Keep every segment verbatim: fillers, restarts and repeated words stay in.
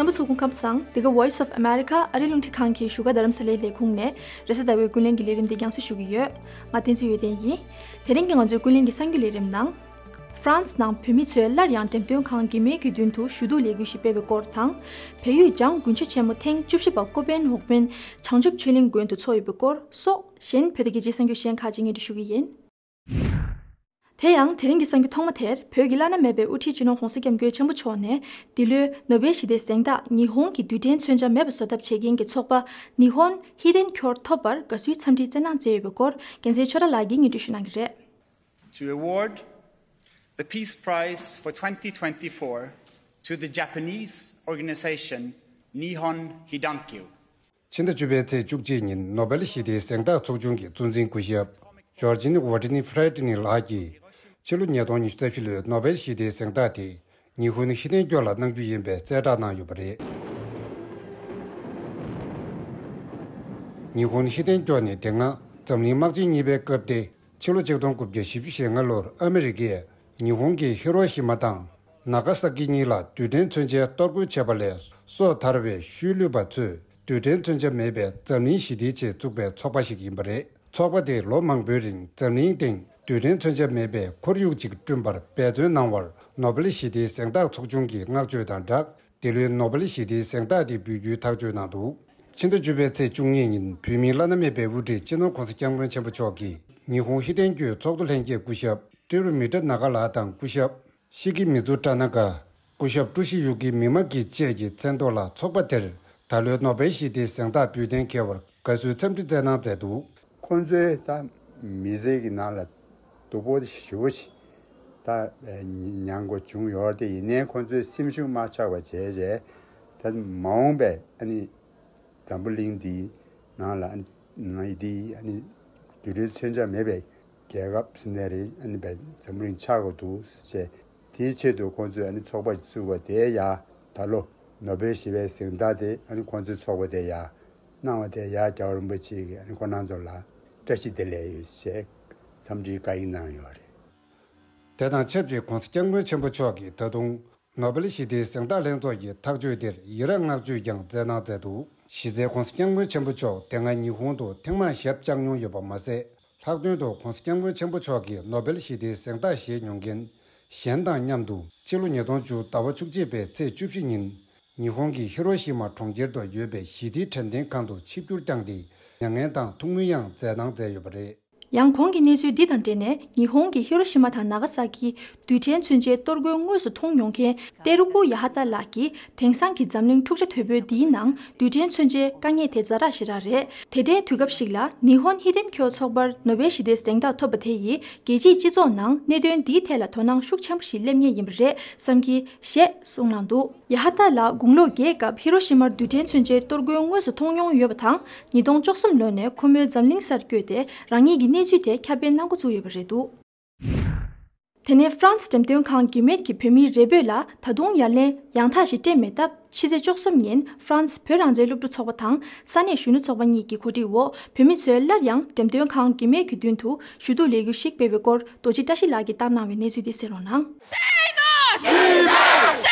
རྣམ་པ་ཚོ་སྐུ་ཁམས་བཟང་། འདི་ག་Voice of America ཨ་རིའི་རླུང་འཕྲིན་ཁང་གི་བཞུགས་སྒར་རྡ་རམ་ས་ལའི་ལས་ཁུངས་ནས་རེས་གཟའ་ཟླ་བའི་ཀུན་གླེང་གི་ལས་རིམ་འདི་རྒྱང་སྲིང་ཞུ་གི་ཡོད། ང་བསྟན་འཛིན་ཡོན་ཏན་ཡིན། དེ་རིང་གི་ང་ཚོའི་ཀུན་གླེང་གི་གསར་འགྱུར་ལས་རིམ་ནང་། ཧྥ་རན་སི་ནང་བོད་མི་ཚོས་སླར་ཡང་འགྲེམས་སྟོན་ཁང་གི་མིའི་གི་མདུན་དུ་ཞུ་གཏུག་ལས་འགུལ་ཞིག་སྤེལ་བའི་སྐོར་དང་། བལ་ཡུལ་འཇང་དགུན་ཆུ་ཆེན་མོ་ཐེངས་བཅུ་བཞི་པ་ཀོ་པན་ཧོག་པན་བྱང་ཆུབ་ཆོས་གླིང་དགོན་དུ་འཚོགས་ཡོད་པའི་སྐོར་སོགས་གཞན་བོད་དང་རྒྱལ་སྤྱིའི་གསར་འགྱུར་གཞན་ཁག་ཅིག་སྙན་སྒྲོན་ཞུ་གི་ཡིན། དེ་ཡང་དེ་རིང་གི་གསར་འགྱུར་ཐོག་མ་དེར་བོད་ཀྱི་བླ་ན་མེད་པའི་དབུ་ཁྲིད་སྤྱི་ནོར་༧གོང་ས་༧སྐྱབས་མགོན་ཆེན་པོ་མཆོག་ནས་འདི་ལོའི་ནོ་བེལ་ཞི་བདེའི་གཟེངས་རྟགས་ཉི་ཧོང་གི་རྡུལ་ཕྲན་མཚོན་ཆ་མེད་པ་བཟོ་ཐབས་བྱེད་མཁན་གྱི་ཚོགས་པ་ཉི་ཧོན་ཧི་ཏན་ཁྱོར་ཐོབ་པར་དགའ་བསུའི་འཚམས་འདྲིའི་བསྩལ་གནང་མཛད་ཡོད་པའི་སྐོར་རྒྱལ་མཚན་ཆོས་གྲགས་ལགས་ཀྱིས་སྙན་སྒྲོན་ཞུ་གནང་གི་རེད། To award the Peace Prize for twenty twenty-four to the Japanese organization Nihon Hidankyo. ཕྱི་ཟླ་བཅུ་པའི་ཚེས་བཅུ་གཅིག་ཉིན་ནོ་བེལ་ཞི་བདེའི་གཟེངས་རྟགས་ཚོགས་ཆུང་གི་གཙོ་འཛིན་སྐུ་ཞབས་ཇོར་ཇིན་ཝ་ཏི་ནི་ཧྥ་རེ་ཏི་ནི་ལགས་ཀྱིས་ཕྱི་ལོ་ཉིས་སྟོང་ཉི་ཤུ་རྩ་བཞི་ལོའི་ནོ་བེལ་ཞི་བདེའི་གཟེངས་རྟགས་དེ་ཉི་ཧོང་ཧི་ཏན་ཀྱོ་ལ་གནང་རྒྱུ་ཡིན་པའི་གསལ་བསྒྲགས་གནང་ཡོད་པ་རེད། ཉི་ཧོང་ཧི་ཏན་ཀྱོ་ནི་དེ་སྔ་འཛམ་གླིང་དམག་ཆེན་གཉིས་པའི་སྐབས་ཏེ། ཕྱི་ལོ་ཆིག་སྟོང་དགུ་བརྒྱ་བཞི་བཅུ་ཞེ་ལྔ་ལོར་ཨ་མི་རི་ཀས་ཉི་ཧོང་གི་ཧི་རོ་ཤི་མ་དང་ན་ག་ས་ཀི་གཉིས་ལ་རྡུལ་ཕྲན་མཚོན་ཆའི་གཏོར་རྒོལ་བྱས་པ་ལས་སོ་ཐར་བའི་ཤུལ་ལུས་པ་ཚོས་རྡུལ་ཕྲན་མཚོན་ཆ་མེད་པའི་འཛམ་གླིང་ཞི་བདེའི་ཆེད་བཙུགས་པའི་ཚོགས་པ་ཞིག་ཡིན་པ་རེད། ཚོགས་པ་དེས་ལོ་མང་པོའི་རིང་འཛམ་གླིང་སྟེང་རྡུལ་ཕྲན་མཚོན་ཆ་མེད་པའི་ཁོར་ཡུག་ཅིག་བསྐྲུན་པར་འབད་བརྩོན་གནང་བར་ནོ་བེལ་ཞི་བདེའི་གཟེངས་རྟགས་ཚོགས་ཆུང་གིས་བསྔགས་བརྗོད་དང་སྦྲགས། འདི་ལོའི་ནོ་བེལ་ཞི་བདེའི་གཟེངས་རྟགས་དེ་འབུལ་རྒྱུའི་ཐག་གཅོད་གནང་འདུག་ཕྱི་ཟླ་བཅུ་པའི་ཚེས་བཅུ་གཉིས་ཉིན་བོད་མིའི་བླ་ན་མེད་པའི་དབུ་ཁྲིད་སྤྱི་ནོར་༧གོང་ས་༧སྐྱབས་མགོན་ཆེན་པོ་མཆོག་གིས་ཉི་ཧོང་ཧི་ཏན་ཀྱོའི་ཚོགས་གཙོ་ལྷན་རྒྱས་སྐུ་ཞབས་ཀྲི་རུ་མི་ཏྲ་ན་ག་ལགས་དང་སྐུ་ཞབས་ཤི་ཀི་མི་ཛུ་ཏྲ་ན་ག། སྐུ་ཞབས་ཀྲུ་ཤི་ཡུ་ཀི་མི་མ་ཀི་བཅས་ཀྱི་མཚན་ཐོག་ལ་ཚོགས་པ་དེར་ད་ལོའི་ནོ་བེལ་ཞི་བདེའི་གཟེངས་རྟགས་འབུལ་གཏན་འཁེལ་བར་དགའ་བསུའི་འཚམས་འདྲི་བསྩལ་གནང་མཛད་འདུག་ཁོང་ཚོའི་ད་མི་ཚེ་གི་ནང་ལ་སྡུག་པོ་ཞེ་པོ་ཅིག་ད་མྱངས་དགོས་བྱུང་ཡོད་རེད་དེ། ཡིན་ནའི་ཁོང་ཚོའི་སེམས་ཤུགས་མ་ཆག་པ་བྱས་རྗེས་ད་མ་འོངས་པའི་ཨ་ནི་འཛམ་བུ་གླིང་འདིའི་ནང་ལ་ཨ་ནི་ནང་འདིའི་ཨ་ནི་རྡུལ་ཕྲན་མཚོན་ཆ་མེད་པའི་རྒྱལ་ཁབ་ཟེར་ནའི་རེད། ཨ་ནི་བའི་འཛམ་བུ་གླིང་ཆགས་དགོས་འདུག་ཟེར་བྱས། དེའི་ཆེད་དུ་ཁོང་ཚོས་ཨ་ནི་ཚོགས་པ་བཙུགས་པ་དེ་ཡ་ད་ལོ་ནོ་བེལ་ཞི་བའི་གཟེངས་རྟགས་དེ་ཨ་ནི་ཁོང་ཚོའི་ཚོགས་པ་དེ་ཡ་གནང་བ་དེ་ཡ་རྒྱལ་བ་རིན་པོ་ཆེ་གིས་ཨ་ནི་ཁོང་རྣམ་ཚོ་ལ་བཀྲ་ཤིས་བདེ་ལེགས་ཡོད་ཅེས་འཚམས་འདྲིའི་བཀའ་ཡིག་གནང་ཡོད་རེད། དེ་དང་ཆབས་ཅིག་༧གོང་ས་༧སྐྱབས་མགོན་ཆེན་པོ་མཆོག་གིས་ད་དུང་ནོ་བེལ་ཞི་བདེའི་གཟེངས་རྟགས་ལྷན་ཚོགས་ཀྱི་ཐག་གཅོད་དེར་ཡི་རངས་བསྔགས་བརྗོད་ཀྱང་བསྩལ་གནང་མཛད་འདུག་གཞི་རྩའི་༧གོང་ས་༧སྐྱབས་མགོན་ཆེན་པོ་མཆོག་དེ་སྔ་ཉི་ཧོང་དུ་ཐེངས་མང་ཞབས་བཅགས་མྱོང་ཡོད་པ་མ་ཟད། ལྷག་དོན་དུ་༧གོང་ས་༧སྐྱབས་མགོན་ཆེན་པོ་མཆོག་གིས་ནོ་བེལ་ཞི་བདེའི་གཟེངས་རྟགས་བཞེས་མྱོང་མཁན་གཞན་དང་མཉམ་དུ་ཕྱི་ལོ་ཉིས་སྟོང་བཅུ་ཟླ་བ་བཅུ་གཅིག་པའི་ཚེས་བཅུ་བཞི་ཉིན་ཉི་ཧོང་གི་ཧི་རོ་ཤི་མ་གྲོང་ཁྱེར་དུ་ཡོད་པའི་ཞི་བདེའི་དྲན་རྟེན་ཁང་དུ་ཆིབས་བསྒྱུར་བསྐྱངས་ཏེ་མྱ་ངན་དང་ཐུགས་སྨོན་ཡང་བསྩལ་གནང་མཛད་ཡོད་པ་རེད། ཡང་གོང་གི་གནས་ཚུལ་འདི་དང་འབྲེལ་ནས་ཉི་ཧོང་གི་ཧི་རོ་ཤི་མ་དང་ན་ག་ས་ཀི་རྡུལ་ཕྲན་མཚོན་ཆའི་གཏོར་རྒོལ་དངོས་སུ་མཐོང་མྱོང་མཁན་ཏེ་རུ་ཀུ་ཡ་ཧ་ཏ་ལགས་ཀྱིས་དེང་སང་གི་འཛམ་གླིང་འཁྲུག་ཆ་དོད་པོའི་འདིའི་ནང་རྡུལ་ཕྲན་མཚོན་ཆའི་དཀའ་ངལ་དེ་ཛ་དྲག་ཞེ་དྲག་རེད། དེ་འདྲའི་དུས་སྐབས་ཤིག་ལ་ཉི་ཧོན་ཧི་ཏན་ཁྱོ་ཚོགས་པར་ནོ་བེལ་ཞི་བདེའི་གཟེངས་རྟགས་ཐོབ་པ་དེ་ཡིས་རྒྱལ་སྤྱིའི་སྤྱི་ཚོགས་ནང་གནད་དོན་འདིའི་ཐད་ལ་དོ་སྣང་ཤུགས་ཆེན་པོ་ཞིག་སླེབས་ངེས་ཡིན་པ་རེད་བསམ་གི་ཞེས་གསུངས་གནང་འདུག་ཡ་ཧ་ཏ་ལགས་དགུང་ལོ་བརྒྱད་སྐབས་ཧི་རོ་ཤི་མར་རྡུལ་ཕྲན་མཚོན་ཆའི་གཏོར་རྒོལ་དངོས་སུ་མཐོང་མྱོང་ཡོད་པ་དང་། ཉིས་སྟོང་བཅུ་གསུམ་ལོ་ནས་ཁོ་མོའི་འཛམ་གླིང་སར་བསྐྱོད་དེ་རང་ཉིད་ཀྱི་གནས་ཚུལ་དེ་ཁྱབ་སྤེལ་གནང་འགོ་བཙུགས་ཡོད་པ་རེད་འདུག་དེ་ནས་ཧྥ་རན་སི་འགྲེམས་སྟོན་ཁང་གི་མེད་ཀྱི་བོད་མིའི་རེ་འབོད་ལ་ད་དུང་ཡ་ལན་ཡང་དག་ཞིག་སྤྲད་མེད་སྟབས། ཕྱི་ཚེས་བཅུ་གསུམ་ཉིན་ཧྥ་རན་སི་བོད་རང་བཙན་སློབ་ཕྲུག་ཚོགས་པ་དང་ས་གནས་གཞོན་ནུ་ཚོགས་པ་གཉིས་ཀྱི་གོ་སྒྲིག་འོག་བོད་མི་ཚོས་སླར་ཡང་འགྲེམས་སྟོན་ཁང་གི་མེད་ཀྱི་མདུན་དུ་ཞུ་གཏུག་ལས་འགུལ་ཞིག་སྤེལ་བའི་སྐོར་རྡོ་རྗེ་བཀྲ་ཤིས་ལགས་ཀྱིས་བཏང་གནང་བའི་གནས་ཚུལ་འདི་གསན་རོགས་གནང་། ཧྥ་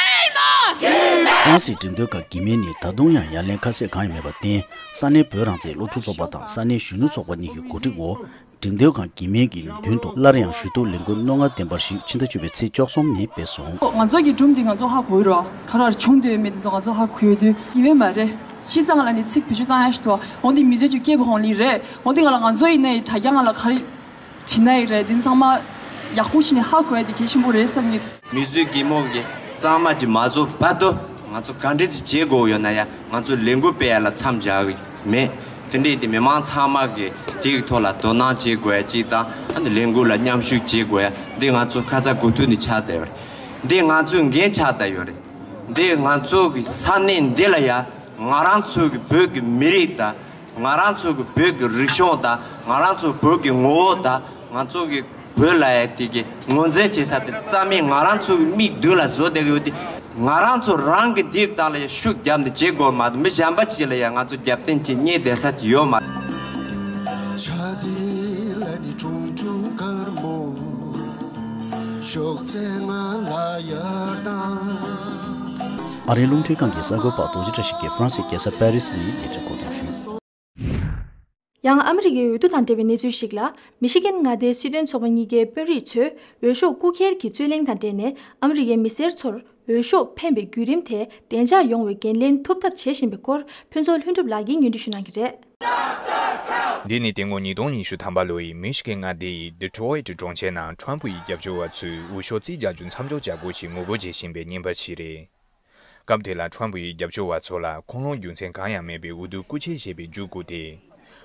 རན་སིའི་འགྲེམས་སྟོན་ཁང་གི་མེད་ནས་ད་དུང་ཡང་ཡ་ལན་ཁ་གསལ་གང་ཡང་མེད་པར་བརྟེན། ས་གནས་བོད་རང་བཙན་སློབ་ཕྲུག་ཚོགས་པ་དང་ས་གནས་གཞོན་ནུ་ཚོགས་པ་གཉིས་ཀྱི་གོ་སྒྲིག་འོག་འགྲེམས་སྟོན་ཁང་གི་མེད་ཀྱི་མདུན་དུ་སླར་ཡང་ཞུ་གཏུག་ལས་འགུལ་རྣོ་ངར་ལྡན་པ་ཞིག་ཕྱི་ཟླ་བཅུ་པའི་ཚེས་བཅུ་གསུམ་ཉིན་སྤེལ་སོང་། ང་ཚོ་གི་སྒྲུང་འདི་ང་ཚོ་ཧ་གོ་ཡི་རོ། ག་རེ་བྱུང་འདོད་མེད་འདི་ཚོ་ང་ཚོ་ཧ་གོ་ཡོད་དུས་ཡིན་མེད་མ་རེད། ཤི་ཚང་ལ་ནི་ཚིག་བེད་སྤྱོད་བཏང་ཡ་ཞིག་འདུག་འོན་ཏེ་མི་ཚེ་ཆུ་སྐྱེས་བུ་ཧོང་ལི་རེད། འོན་ཏེ་ང་ལ་ང་ཚོ་ཡིན་ནའི་དྲ་རྒྱ་ང་ལ་ག་རེ་བྲིས་ན་ཡི་རེད། འདི་ཚང་མ་ཡག་པོ་ཞིག་ནས་ཧ་གོ་ཡ་དེ་གལ་ཆེན་པོ་རེད་བསམ་གྱི་འདུག་མི་ཚོའི་གད་མོ་གི་གཙང་མ་ཅིག་མ་བཟོ་བར་དུ་ང་ཚོ་ག་འདྲ་ཅིག་བྱེད་དགོས་ཡོད་ན་ཡ་ང་ཚོ་ལས་འགུལ་སྤེལ་ཡ་ལ་མཚམས་བཞག་གི་མེད། དེ་འདྲའི་དེ་མི་མང་ཚང་མ་གི་དེའི་ཐོག་ལ་དོ་སྣང་བྱེད་དགོས་ཡ་གཅིག་དང་ཨ་ནི་ལས་འགུལ་ལ་མཉམ་ཞུགས་བྱེད་དགོས་ཡ་འདི་ང་ཚོ་ཁ་ཚ་དགོས་གཏུགས་ནས་ཆགས་བསྡད་ཡོད་རེད། འདི་ང་ཚོའི་འགན་ཆགས་བསྡད་ཡོད་རེད། འདི་ང་ཚོ་གི་ས་གནས་འདི་ལ་ཡ་ང་རང་ཚོ་གི་བོད་ཀྱི་མི་རིགས་དང་། ང་རང་ཚོ་གི་བོད་ཀྱི་རིག་གཞུང་དང་ང་རང་ཚོ་བོད་ཀྱི་ངོ་བོ་དང་ང་ཚོ་གི་བོད་ལ་ཡ་དེ་གི་ངོས་འཛིན་བྱེད་ས་དེ་རྩ་མེད་ང་རང་ཚོ་གི་མིག་མདུན་ལ་བཟོ་བསྡད་ཀྱི་ཡོད་དེ། ང་རང་ཚོ་རང་གི་འདི་དག་ལ་ཡ་ཤུགས་བརྒྱབ་ནས་བྱེད་དགོས་མ་གཏོགས་མི་གཞན་པ་ཅིག་ལ་ཡ་ང་ཚོ་རྒྱབ་རྟེན་ཅིག་རྙེད་བསྡད་ས་ཅིག་ཡོད་མ། ཨ་རིའི་རླུང་འཕྲིན་ཁང་གི་གསར་འགོད་པ་རྡོ་རྗེ་བཀྲ་ཤིས་ཀྱིས་ཧྥ་རན་སིའི་རྒྱལ་ས་པེ་རི་སི་ནས་གནས་ཚུལ་མགོ་འདོན་ཞུས། ཡང་ཨ་མི་རི་ཀའི་འོས་བསྡུ་དང་འབྲེལ་བའི་གནས་ཚུལ་ཞིག་ལ། མི་ཤི་གན་མངའ་སྡེའི་སྲིད་དོན་ཚོགས་པ་གཉིས་ཀའི་དཔོན་རིགས་ཚོས་འོས་ཤོག་རྐུ་འཁྱེར་གྱི་རྩོད་གླེང་དང་འབྲེལ་ནས། ཨ་མི་རི་ཀའི་མི་སེར་ཚོར་འོས་ཤོག་འཕེན་པའི་བརྒྱུད་རིམ་དེ་བདེ་འཇགས་ཡོང་བའི་འགན་ལེན་ཐུབ་ཐབས་བྱེད་བཞིན་པའི་སྐོར། ཕུན་ཚོགས་ལྷུན་གྲུབ་ལགས་ཀྱིས་སྙན་སྒྲོན་ཞུ་གནང་གི་རེད། འདི་ནི་དེ་སྔོན་ཉིས་སྟོང་ཉི་ཤུ་ཐམ་པ་ལོ་ཡི་མི་ཤི་གན་མངའ་སྡེ་ཡི་ཌི་ཊོ་ཡིཊ་གྲོང་ཁྱེར་ནང་ཊརམ་ཕུ་ཡི་རྒྱབ་སྐྱོར་བ་ཚོས་འོས་ཤོག་རྩིས་རྒྱག་རྒྱུ་མཚམས་འཇོག་བྱ་དགོས་ཞེས་ངོ་རྒོལ་བྱེད་བཞིན་པའི་བརྙན་པར་ཞིག་རེད། སྐབས་དེ་ལ་ཊརམ་ཕུ་ཡི་རྒྱབ་སྐྱོར་བ་ཚོ་ལ་ཁུངས་ལུང་རྒྱུ་མཚན་གང་ཡང་མེད་པའི་འོས་བསྡུ་རྐུ་འཁྱེར་བྱས་པའི་འཇུག་སྒོ་དེས།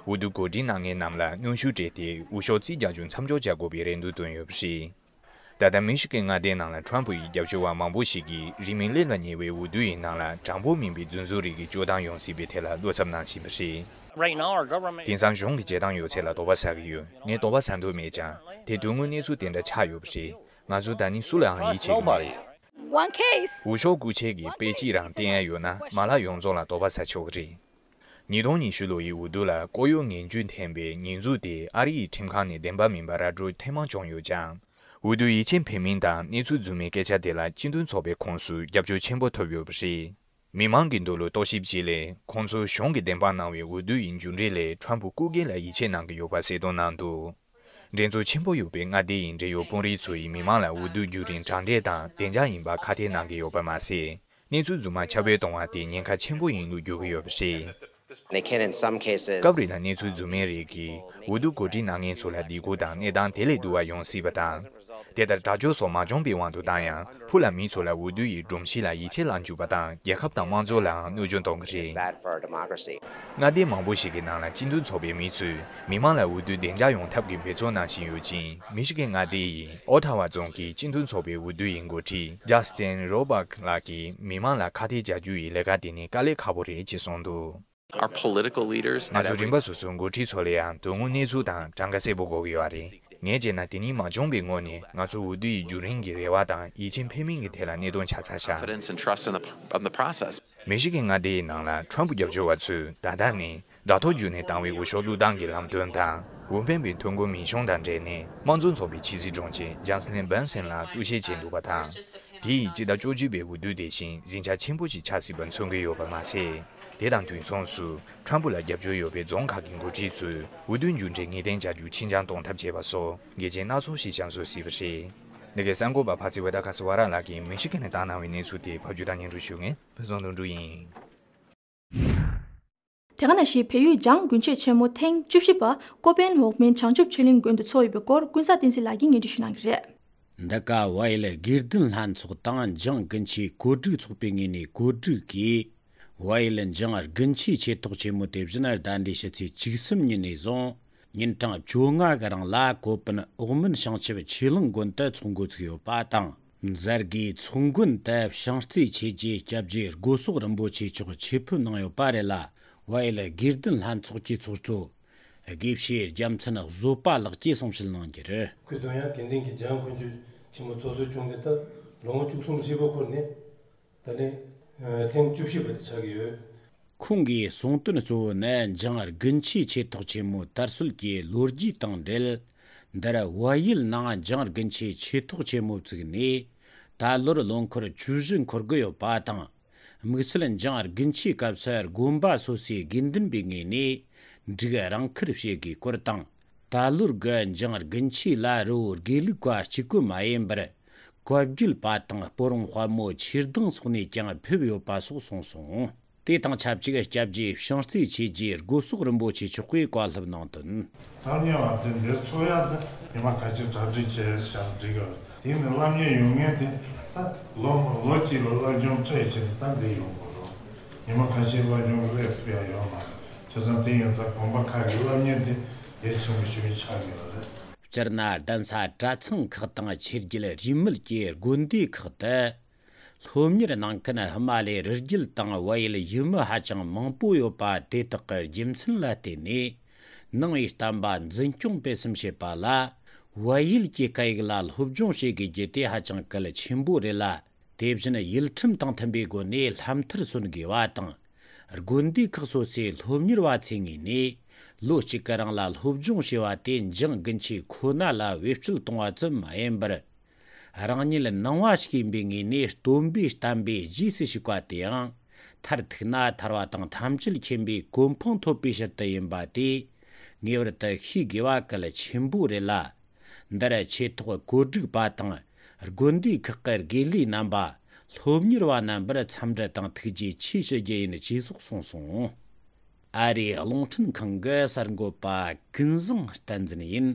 འོས་བསྡུ་གོ་སྒྲིག་གནང་མཁན་རྣམས་ལ་གནོན་ཤུགས་སྤྲད་དེ་འོས་ཤོག་རྩིས་རྒྱག་རྒྱུ་མཚམས་འཇོག་བྱ་དགོས་པའི་རེ་འདུན་བཏོན་ཡོད་པ་རེད། ད་ལྟ་མི་ཤི་གན་མངའ་སྡེའི་ནང་ལ་ཊརམ་ཕུ་ཡི་རྒྱབ་སྐྱོར་བ་མང་པོ་ཞིག་གིས་རིང་མིན་གླེང་ལ་ཉེ་བའི་འོས་བསྡུ་ཡི་ནང་ལ་དྲང་པོ་མིན་པའི་རྫུན་བཟོ་རིགས་ཀྱི་སྤྱོད་སྟངས་ཡོང་སྲིད་པའི་ཐད་ལ་བློ་འཚབ་གནང་བཞིན་པ་རེད། Right now, our government དེང་སང་གཞུང་གི་བྱེད་སྟངས་ཡོད་ཚད་ལ་དོགས་པ་ཟ་གི་ཡོད། ངས་དོགས་པ་ཟ་འདོད་མེད་ཀྱང་། དེ་དོན་དངོས་གནས་ཚུལ་དེ་འདྲ་ཆགས་ཡོད་པ་རེད། ང་ཚོ་ད་ནི་སུ་ལའང་ཡིད་ཆེས་ཀྱི་མ་རེད། One case. འོས་ཤོག་རྐུ་འཁྱེར་གྱི་དཔེ་གཅིག་རང་བསྟན་ཡ་ཡོད་ན་མ་ལག་ཡོངས་རྫོགས་ལ་དོགས་པ་ཟ་ཆོག་གི་རེད། ཉིས་སྟོང་ཉི་ཤུ་ལོ་ཡི་འོས་བསྡུ་ལ་ལྐོག་གཡོ་ངན་ཇུས་འཐེན་པའི་ཉེས་འཛུགས་དེ་ཨ་རི་ཡི་ཁྲིམས་ཁང་ནས་བདེན་པ་མིན་པ་ར་སྤྲོད་ཐེངས་མང་བྱུང་ཡོད་ཀྱང་། འོས་བསྡུ་ཡིད་ཆེས་འཕེར་མིན་དང་གནས་ཚུལ་རྫུན་མའི་སྐད་ཆ་དེ་ལ་སྤྱི་མཐུན་ཚོགས་པའི་ཁོངས་སུ་རྒྱབ་སྐྱོར་ཆེན་པོ་ཐོབ་ཡོད་པ་རེད། མི་མང་གི་འདོད་བློ་རྟོག་ཞིབ་བྱས་ལས་ཁོང་ཚོས་གཞུང་གིས་བདེན་དཔང་གནང་བའི་འོས་བསྡུ་ཡི་མཇུག་འབྲས་ལས་ཁྲམ་ཕུ་རྐུ་འཁྱེར་ལ་ཡིད་ཆེས་གནང་གི་ཡོད་པ་གསལ་སྟོན་གནང་འདུག་འགྲན་རྩོད་ཆེན་པོ་ཡོད་པའི་མངའ་སྡེ་ཡི་འབྲེལ་ཡོད་དཔོན་རིགས་ཚོ་ཡིས་མི་མང་ལ་འོས་བསྡུའི་བརྒྱུད་རིམ་དྲང་བདེན་དང་བདེ་འཇགས་ཡིན་པ་ཁ་གཏད་གནང་གི་ཡོད་པ་མ་ཟད། གནས་ཚུལ་རྫུན་མ་ཁྱབ་སྤེལ་གཏོང་བ་དེ་ཉེན་ཁ་ཆེན་པོ་ཡིན་ལུགས་བརྗོད་ཀྱི་ཡོད་པ་རེད། They can, in some cases. སྐབས་རེ་ལ་གནས་ཚུལ་རྫུན་མའི་རིགས་ཀྱིས་འོས་བསྡུ་གོ་སྒྲིག་གནང་མཁན་ཚོ་ལ་སྡིགས་སྐུལ་དང་གནས་སྟངས་དེ་ལས་སྡུག་པ་ཡོང་སྲིད་པ་དང་། དེ་ལྟར་དྲག་སྤྱོད་སོགས་མ་བྱུང་བའི་དབང་དུ་བཏང་ཡང་། ཕུ་ལ་མི་ཚོ་ལ་འོས་བསྡུ་ཡི་སྒྲོམ་གཞི་ལ་ཡིད་ཆེས་བརླག་འཇུག་པ་དང་རྒྱལ་ཁབ་དང་དམངས་གཙོ་ལའང་གནོད་སྐྱོན་གཏོང་གི་རེད། Bad for our democracy. མངའ་སྡེ་མང་པོ་ཞིག་གི་ནང་ལ་སྤྱི་མཐུན་ཚོགས་པའི་མི་ཚོས་མི་མང་ལ་འོས་བསྡུ་བདེ་འཇགས་ཡོང་ཐབས་ཀྱི་འབད་བརྩོན་གནང་བཞིན་ཡོད་ཅིང་། མི་ཤི་གན་མངའ་སྡེ་ཡི་ཨོ་ཐ་ཝ་རྫོང་གི་སྤྱི་མཐུན་ཚོགས་པའི་འོས་བསྡུ་ཡི་འགོ་ཁྲིད་ཇ་སི་ཏིན་རོ་བག་ལགས་ཀྱིས་མི་མང་ལ་ཁ་གཏད་བྱ་རྒྱུ་ཡི་ལས་ཀ་དེ་ནི་དཀའ་ལས་ཁག་པོ་རེད་ཅེས་གསུངས་འདུག Our political leaders ང་ཚོ་རིམ་པ་སོ་སོའི་འགོ་ཁྲིད་ཚོ་ལ་ཡང་དོན་དངོས་གནས་ཚུལ་དང་གྲངས་ཀ་གསལ་པོ་དགོས་ཀྱི་ཡོད་རེད། ངས་བྱས་ན་དེ་ནི་མ་བྱུང་བའི་སྔོན་ནས་ང་ཚོ་འོས་བསྡུ་ཡི་བརྒྱུད་རིམ་གྱི་རེ་བ་དང་ཡིད་ཆེས་འཕེར་མིན་གྱི་ཐད་ལ་གནད་དོན་ཆགས་ཚར་ཤག Confidence and trust in the, in the process. མི་ཤི་གན་མངའ་སྡེའི་ནང་ལ་ཁྲམ་ཕུ་རྒྱབ་སྐྱོར་བ་ཚོས་ད་ལྟ་ནས་དྲ་ཐོག་བརྒྱུད་ནས་བཏང་བའི་འོས་ཤོག་བླུག་སྟངས་ཀྱི་ལམ་སྟོན་དང་འོས་འཕེན་པའི་ཐོ་འགོད་མིང་གཞུང་དང་འབྲེལ་ནས་དམངས་གཙོ་ཚོགས་པའི་ཕྱི་སྲིད་དྲུང་ཆེ་ཇན་སི་ལིན་སྦན་སན་ལ་གཏུག་བཤེར་བྱེད་འདུག་པ་དང་། དེ་ཡིས་སྤྱི་ཟླ་བཅུ་གཅིག་པའི་འོས་བསྡུ་དེ་བཞིན་ཟིང་ཆ་ཆེན་པོ་ཞིག་ཆགས་སྲིད་པ་མཚོན་གྱི་ཡོད་པ་མ་ཟད། དེ་དང་དུས་མཚུངས་སུ་ཁྲམ་ཕུ་ལ་རྒྱབ་སྐྱོར་ཡོད་པའི་རྫོང་ཁག་གི་འགོ་ཁྲིད་ཚོས་འོས་བསྡུའི་མཇུག་འབྲས་ངེས་གཏན་བྱ་རྒྱུ་ཕྱིར་འགྱངས་གཏོང་ཐབས་བྱས་པ་སོགས་འགལ་རྐྱེན་སྣ་ཚོགས་ཤིག་བྱུང་བཟོ་སྲིད་པ་རེད། འདི་གའི་གསར་འགོད་པ་ཕ་ཚི་ཝེ་ད་ཁ་སི་ཝ་ར་ལགས་ཀྱིས་མི་ཤི་གན་ནས་བཏང་གནང་བའི་གནས་ཚུལ་དེ་ཕབ་སྒྱུར་དང་སྙན་སྒྲོན་ཞུ་མཁན་ཕུན་ཚོགས་དོན་གྲུབ་ཡིན། དེ་ག་ནང་བཞིན་བལ་ཡུལ་འཇང་དགུན་ཆོས་ཆེན་མོ་ཐེངས་བཅུ་བཞི་པ་ཀོ་པན་འོག་མིན་བྱང་ཆུབ་ཆོས་གླིང་དགོན་དུ་འཚོགས་ཡོད་པའི་སྐོར་ཀུན་བཟང་བསྟན་འཛིན་ལགས་ཀྱིས་སྙན་སྒྲོན་ཞུ་གནང་གི་རེད། འདི་ག་ཝ་ཡུལ་དགེ་ལྡན་ལྷན་ཚོགས་དང་འཇང་དགུན་ཆོས་གོ་སྒྲིག་ཚོགས་པའི་ངོས་ནས་གོ་སྒྲིག་གིས། ཝ་ཡུལ་འཇང་དགུན་ཆོས་ཆོས་ཐོག་ཆེན་མོ་དེ་བཞིན་ཟླ་འདིའི་ཕྱི་ཚེས་བཅུ་གསུམ་ཉིན་ནས་བཟུང་ཉིན་གྲངས་བཅོ་ལྔ་གི་རིང་ལ་ཀོ་པན་འོག་མིན་བྱང་ཆུབ་ཆོས་གླིང་དགོན་དུ་འཚོགས་འགོ་ཚུགས་ཡོད་པ་དང་། མཛད་སྒོའི་ཚོགས་མགོན་དུ་བྱང་རྩེ་ཆོས་རྗེ་སྐྱབས་རྗེ་སྒོ་སོག་རིན་པོ་ཆེ་མཆོག་ཆེད་ཕེབས་གནང་ཡོད་པ་རེད་ལ། ཝ་ཡུལ་དགེ་ལྡན་ལྷན་ཚོགས་ཀྱི་ཚོགས་གཙོ་དགེ་བཤེས་རྒྱལ་མཚན་བཟོད་པ་ལགས་ཀྱིས་གསུང་བཤད་གནང་རྒྱུ་རེད། ཁོས་དོན་ཡང་དགེ་ལྡན་གྱི་འཇང་དགུན་ཆོས་ཆེན་མོ་ཚོགས་གཙོ་བྱུང་སྟེ་ད་ལོ་ངོ་བཅུ་གསུམ་ཧྲིལ་པོ་འཁོར་ནས་ད་ལན་ཐེངས་བཅུ་བཞི་པ་དེ་ཆགས་ཀྱི་ཡོད། ཁོང་གིས་གསུངས་དོན་གཙོ་བོ་ནི་འཇང་དགུན་ཆོས་ཆོས་ཐོག་ཆེན་མོའི་དར་སྲོལ་གྱི་ལོ་རྒྱུས་དང་འབྲེལ། འདིར་བལ་ཡུལ་ནང་འཇང་དགུན་ཆོས་ཆོས་ཐོག་ཆེན་མོ་བཙུགས་ནས་ད་ལོར་ལོ་འཁོར་བཅུ་བཞི་འཁོར་གི་ཡོད་པ་དང་། དམིགས་བསལ་འཇང་དགུན་ཆོས་སྐབས་སུ་དགོན་པ་སོ་སོའི་དགེ་འདུན་པའི་ངོས་ནས་འབྲུག་རང་ཁུར་བྱེད་དགོས་སྐོར་དང་། ད་ལོར་གི་འཇང་དགུན་ཆོས་ལ་རི་བོ་དགེ་ལུགས་པ་གཅིག་པུ་མ་ཡིན་པར་བཀའ་བརྒྱུད་པ་དང་སྤོ་རོང་དཔལ་མོ་ཆོས་སྡིངས་སོགས་ནས་ཀྱང་ཕེབས་ཡོད་པ་སོགས་གསུངས་སོང་། དེ་དང་ཆབས་ཅིག་སྐྱབས་རྗེ་བྱང་རྩེ་ཆོས་རྗེ་སྒོ་སོག་རིན་པོ་ཆེ་མཆོག་གིས་བཀའ་སློབ་གནང་དོན། ཐག་ཉེ་བ་དེ་འདིར་འཚོགས་ཡག་དེ་ཉི་མ་ཁ་ཤས་གྲ་སྒྲིག་བྱས་བཞག་འགྲིག་གི། དེ་ནི་སློབ་གཉེར་ཡོང་མཁན་དེ་ད་ལོ་ལོ་གཅིག་ལ་སློབ་སྦྱོང་སྤྲད་བྱས་ནས་ད་འདིར་ཡོང་དགོས་རེད། ཉི་མ་ཁ་ཤས་སློབ་སྦྱོང་སླེབས་ཐུབ་ཡག་ཡོད་མ་རེད། བྱས་ཙང་དེ་ཡིན་ད་དགོན་པ་ཁག་གི་སློབ་གཉེར་དེ་གལ་ཆེན་པོ་ཞིག་ཆགས་ཡོད་རེད། སྤྱིར་ན་གདན་ས་གྲྭ་ཚང་ཁག་དང་ཆོས་རྒྱལ་རིས་མེད་ཀྱི་དགོན་སྡེ་ཁག་ཏུ། སློབ་གཉེར་གནང་མཁན་ཧི་མ་ལའི་རི་རྒྱུད་དང་བལ་ཡུལ་ཡུལ་མི་ཧ་ཅང་མང་པོ་ཡོད་པ་དེ་དག་གི་རྒྱུ་མཚན་ལ་བརྟེན་ནས། ནང་པའི་བསྟན་པ་འཛིན་སྐྱོང་སྤེལ་གསུམ་བྱེད་པ་ལ། བལ་ཡུལ་གྱི་སྐད་ཡིག་ལ་སློབ་སྦྱོང་བྱེད་དགོས་རྒྱུ་དེ་ཧ་ཅང་གལ་ཆེན་པོ་རེད་ལ། དེ་བཞིན་ཡུལ་ཁྲིམས་དང་མཐུན་པའི་སྒོ་ནས་ལྷ་མཐར་སོན་དགོས་པ་དང་། དགོན་སྡེ་ཁག་སོ་སོའི་སློབ་གཉེར་བ་ཚོའི་ངོས་ནས། ལོ་གཅིག་གི་རིང་ལ་སློབ་སྦྱོང་བྱས་པ་དེ་འཇང་དགུན་ཆོས་ཁོ་ན་ལ་བེད་སྤྱོད་གཏོང་བ་ཙམ་མ་ཡིན་པར། རང་ཉིད་ནང་བ་ཞིག་ཡིན་པའི་ངོས་ནས་སྟོན་པའི་བསྟན་པའི་རྗེས་སུ་ཞུགས་པ་དེའང་མཐར་ཐུག་ན་ཐར་བ་དང་ཐམས་ཅད་མཁྱེན་པའི་གོ་འཕང་ཐོབ་པའི་ཕྱིར་དུ་ཡིན་པ་དེ། ངེས་པར་དུ་ཤེས་དགོས་པ་གལ་ཆེན་པོ་རེད་ལ། འདིར་ཆོས་ཐོག་གོ་སྒྲིག་པ་དང་དགོན་སྡེ་ཁག་གི་དགེ་ལས་རྣམ་པ། སློབ་གཉེར་བ་རྣམ་པར་འཚམས་འདྲི་དང་ཐུགས་རྗེ་ཆེ་ཞུ་རྒྱུ་ཡིན། ཅེས་སོགས་གསུངས་སོང་། ཨ་རིའི་རླུང་འཕྲིན་ཁང་གི་གསར་འགོད་པ་ཀུན་བཟང་བསྟན་འཛིན་ཡིན།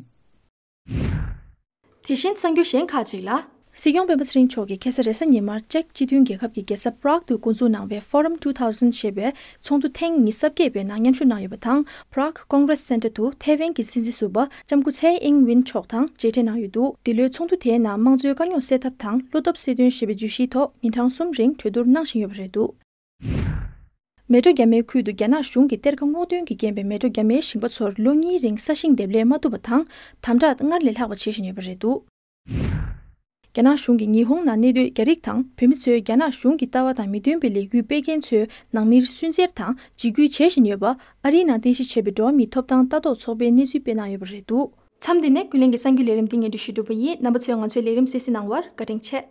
དེ་བཞིན་གསར་འགྱུར་གཞན་ཁག་ཅིག་ལ། སྲིད་སྐྱོང་སྤེན་པ་ཚེ་རིང་མཆོག་གིས་ཁ་སང་རེས་གཟའ་ཉི་མར་ཅེཀ་སྤྱི་མཐུན་རྒྱལ་ཁབ་ཀྱི་རྒྱལ་ས་པ་རག་ཏུ་འགོ་འཛུགས་གནང་བའི་Forum two thousand ཞེས་པའི་ཚོགས་འདུ་ཐེངས་ཉི་ཤུ་རྩ་བརྒྱད་པའི་ནང་མཉམ་ཞུགས་གནང་ཡོད་པ་དང་། Prague Congress Center དུ་ཐའེ་ཝན་གྱི་སྲིད་འཛིན་ཟུར་པ་ལྕམ་སྐུ་ཚའེ་ཨིང་ཝིན་མཆོག་དང་མཇལ་འཕྲད་གནང་ཡོད་འདུག་འདི་ལོའི་ཚོགས་འདུ་དེའི་ནང་དམངས་གཙོའི་དཀའ་རྙོག་སེལ་ཐབས་དང་བློ་སྟོབས་སེལ་དོན་ཞེས་པའི་བརྗོད་གཞིའི་ཐོག་ཉིན་གྲངས་གསུམ་རིང་གྲོས་བསྡུར་གནང་བཞིན་ཡོད་པ་རེད་འདུག་མལ་གྲོ་རྒྱ་མའི་ཁུལ་དུ་རྒྱ་ནག་གཞུང་གིས་གཏེར་ཁ་སྔོག་འདོན་གྱི་རྐྱེན་པས་མལ་གྲོ་རྒྱ་མའི་ཞིང་པ་ཚོར་ལོ་གཉིས་རིང་ས་ཞིང་འདེབས་ལས་མ་ཐུབ་པ་དང་། དམ་དྲག་སྔར་ལས་ལྷག་པ་བྱེད་བཞིན་ཡོད་པ་རེད་འདུག་རྒྱ་ནག་གཞུང་གིས་ཉི་ཧོང་ནང་གནས་སྡོད་རྒྱ་རིགས་དང་བོད་མི་ཚོས་རྒྱ་ནག་གཞུང་གི་ལྟ་བ་དང་མི་མཐུན་པའི་ལས་འགུལ་སྤེལ་མཁན་ཚོའི་ནང་མིར་སུན་གཙེར་དང་འཇིགས་སྐུལ་བྱེད་བཞིན་ཡོད་པ། ཨ་རིའི་ནང་རྟེན་གཞི་བྱས་པའི་འགྲོ་བ་མིའི་ཐོབ་ཐང་ལྟ་རྟོག་ཚོགས་པས་གནས་ཚུལ་སྤེལ་གནང་ཡོད་པ་རེད་འདུག་མཚམས་འདི་ནས་ཀུན་གླེང་གི་གསར་འགྱུར་ལས་རིམ་འདི་སྙན་སྒྲོན་ཞུས་གྲུབ་པ་ཡིན། རྣམ་པ་ཚོས་ང་ཚོའི་ལས་རིམ་གསན་གཟིགས་གནང་བར་བཀའ་དྲིན་ཆེ།